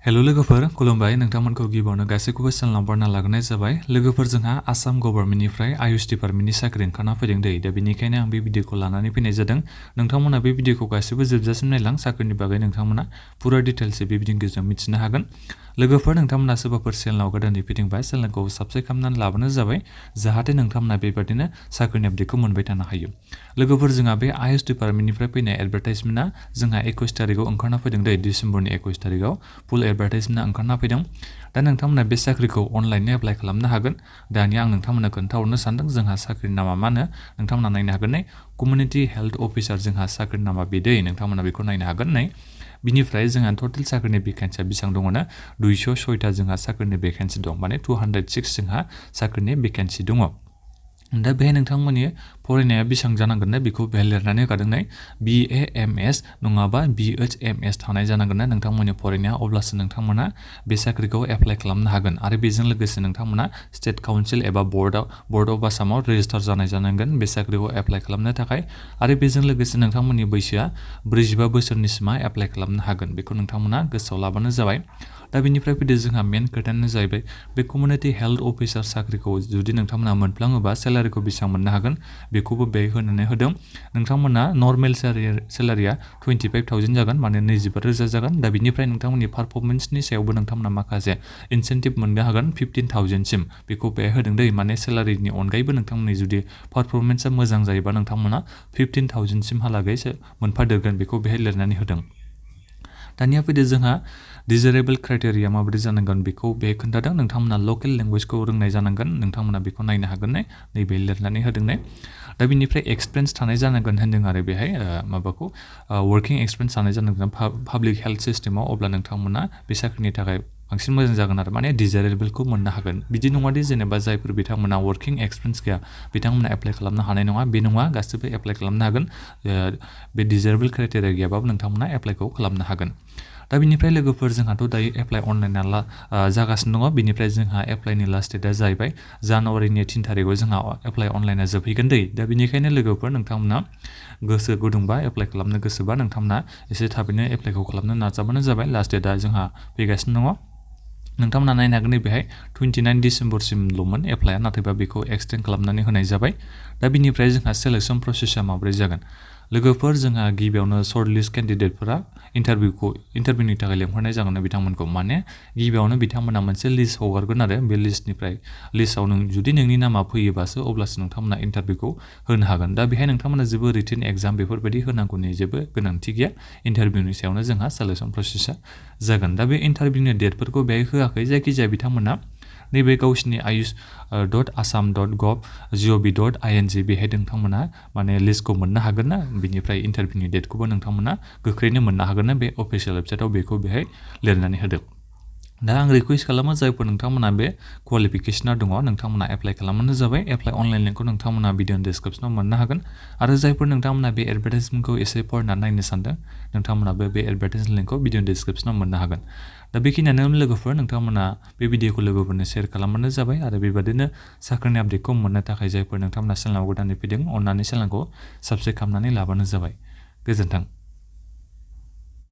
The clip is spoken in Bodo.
हेलो लोगोफोर खुलुमबाय नोंथांमोनखौ गिबियावनो गासैखौबो चेनेलाव बरायना लाग्रोनाय जाबाय। लोगोफोर जोंहा आसाम गभर्नमेन्टनिफ्राय आयुष डिपार्टमेन्टनि साख्रि ओंखारना फैदों दा बेनिखायनो आं बे भिडिअखौ लानानै फैनाय जादों। नोंथांमोना बे भिडिअखौ गासिबो जोबजासिम नायलां साख्रिनि बागै नोंथांमोना पुरा डिटेल्सै बे भिडिअनि गेजेरजों मिथिनो हागोन। लोगोफोर नोंथांमोना सोरबाफोर चेनेलाव गोदानै फैदोंबा चेनेलखौ साबस्क्राइब खालामनानै लाबानो जाबाय जाहाथे नोंथांमोना बेबादिनो साख्रिनि आपडेटखौ मोनबाय थानो हायो। लोगोफोर जोंहा बे आयुष डिपार्टमेन्टनिफ्राय फैनाय एडभार्टाइजमेन्टआ जोंहा 21 तारिखआव ओंखारना फैदों डिसेम्बरनि 21 तारिखआव फुल एडभार्टाइजमेन्टआ ओंखारना फैदों। दा नोंथांमोना बे साख्रिखौ अनलाइननो एप्लाइ खालामनो हागोन। दानिया आं नोंथांमोननो खोन्थाहरनो सानदों जोंहा साख्रिनि नामा मा होनो नोंथांमोना नायनो हागोन कमिउनिटि हेल्थ अफिसार जोंहा साख्रिनि नामा बेदै नोंथांमोना बेखौ नायनो हागोन बिनिफ्राय जोंहा टटेल साख्रिनि भेकेन्सिया बेसेबां दङनो 206टा जोंहा साख्रिनि भेकेन्सि दं माने 206 जोंहा साख्रिनि भेकेन्सि दङ। दा बेहाय नोंथांमोननि फरायनाया बेसेबां जानांगोन बेखौ बेहाय लिरनानै होखादों BAMS नङाबा BHMS थानाय जानांगोन नोंथांमोननि फरायनाया अब्लासो नोंथांमोना बे साख्रिखौ एप्लाइ खालामनो हागोन आरो बेजों लोगोसे नोंथांमोना स्टेट काउन्सिल एबा बर्ड अफ आसामाव रेजिस्टार जानाय जानांगोन बे साख्रिखौ एप्लाइ खालामनो थाखाय आरो बेजों लोगोसे नोंथांमोननि बैसोआ 45 बोसोरनिसिमा एप्लाइ खालामनो हागोन बेखौ नोंथांमोना गोसोआव लाबानो जाबाय। दा बेनिफ्राय फैदो जोंहा मेन खोथायानो जाहैबाय बे कमिउनिटि हेल्थ अफिसार साख्रिखौ जुदि नोंथांमोना मोनफ्लाङोबा सेलारिखौ बेसेबां मोननो हागोन बेखौबो बेहाय होनानै होदों। नोंथांमोना नर्मेल सेलारिया 25,000 जागोन माने 25,000 जागोन। दा बिनिफ्राय नोंथांमोननि पारफरमेन्सनि सायावबो नोंथांमोना माखासे इनसेन्टिभ मोननो हागोन 15,000 सिम बेखौ बेहाय होदों माने सेलारिनि अनगायैबो नोंथांमोननि जुदि पारफरमेन्सआ मोजां जायोबा नोंथांमोना 15,000 सिमहालागै मोनफादेरगोन बेखौ बेहाय लिरनानै होदों। दानिया फैदो जोंहा डिजारेबल क्राइटेरिया माबायदि जानांगोन बेखौ बे खोन्थादों नोंथांमोना लकेल लेंगुवेजखौ रोंनाय जानांगोन नोंथांमोना बेखौ नायनो हागोन नैबे लिरनानै होदों दा बिनिफ्राय एक्सपिरियेन्स थानाय जानांगोन होन्दों आरो बेहाय माबाखौ वर्किं एक्सपिरियेन्स थानाय जानांगोन पाब्लिक हेल्थ सिस्टेमाव अब्ला नोंथांमोना बे साख्रिनि थाखाय बांसिन मोजां जागोन आरो माने डिजारेबलखौ मोननो हागोन बिदि नङादि जेनेबा जायफोर बिथांमोना वर्किं एक्सपिरियेन्स गैया बिथांमोना एप्लाइ खालामनो हानाय नङा बे नङा गासिबो एप्लाइ खालामनो हागोन बे डिजारेबल क्राइटेरिया गैयाबाबो नोंथांमोना एप्लाइखौ खालामनो हागोन। दा बिनिफ्राय लोगोफोर जोंहाथ' दायो एप्लाइ अनलाइना जागासिनो दङ बिनिफ्राय जोंहा एप्लाइनि लास्ट डेटआ जाहैबाय जानुवारिनि 3 तारिखआव जोंहा एप्लाइ अनलाइना जोबहैगोन दा बिनिखायनो लोगोफोर नोंथांमोना गोसो गुदुंबा एप्लाइ खालामनो गोसोबा नोंथांमोना एसे थाबैनो एप्लाइखौ खालामनो नाजाबानो जाबाय लास्ट डेटआ जोंहा फैगासिनो दङ। नोंथांमोना नायनो हागोन बेहाय 29 डिसेम्बरसिमल'मोन एप्लाइआ नाथायबा बेखौ एक्सटेन्ड खालामनानै होनाय जाबाय। दा बिनिफ्राय जोंहा सेलेक्सन प्रसेसआ माबोरै जागोन लोगोफोर जोंहा गिबियावनो सर्ट लिस्ट केन्डिडेटफोरा इन्टारभिउनि थाखाय लेंहरनाय जागोन बिथांमोनखौ माने गिबियावनो बिथांमोना मोनसे लिस्ट हगारगोन आरो बे लिस्टआव जुदि नोंनि नामा फैयोबासो अब्लासो नोंथांमोना इन्टारभिउखौ होनो हागोन। दा बेहाय नोंथांमोना जेबो रिटेन एग्जाम बेफोरबायदि होनांगौनि जेबो गोनांथि गैया इन्टारभिउनि सायावनो जोंहा सेलेक्सन प्रसेसआ जागोन। दा बे इन्टारभिउनि डेटफोरखौ बेहाय होआखै जायखिजाया बिथांमोना नैबे गावसिनि ayush.assam.gov.in बेहाय नोंथांमोना माने लिस्टखौ मोननो हागोन बिनिफ्राय इन्टारभिउनि डेटखौबो नोंथांमोना गोख्रैनो मोननो हागोन बे अफिसियेल वेबसाइटआव बेखौ बेहाय लिरनानै होदों। दा आं रिकुवेस्ट खालामो जायफोर नोंथांमोना बे क्वालिफिकेसना दङ नोंथांमोना एप्लाइ खालामबानो जाबाय। एप्लाइ अनलाइन लिंकखौ नोंथांमोना भिडिअनि डिसक्रिपसनाव मोननो हागोन आरो जायफोर नोंथांमोना बे एडभार्टाइजमेन्टखौ एसे फरायनानै नायनो सानदों नोंथांमोनाबो बे एडभार्टाइजमेन्ट लिंकखौ भिडिअनि डिसक्रिपसनाव मोननो हागोन। दा बेखिनियानो लोगोफोर नोंथांमोना बे भिडिअखौ लोगोफोरनो शेयार खालामबानो जाबाय आरो बेबादिनो साख्रिनि आपडेटखौ मोननो थाखाय जायफोर नोंथांमोना चेनेलाव गोदानै फैदों अननानै चेनेलखौ साबस्क्राइब खालामनानै लाबानो जाबाय। गोजोन्थों।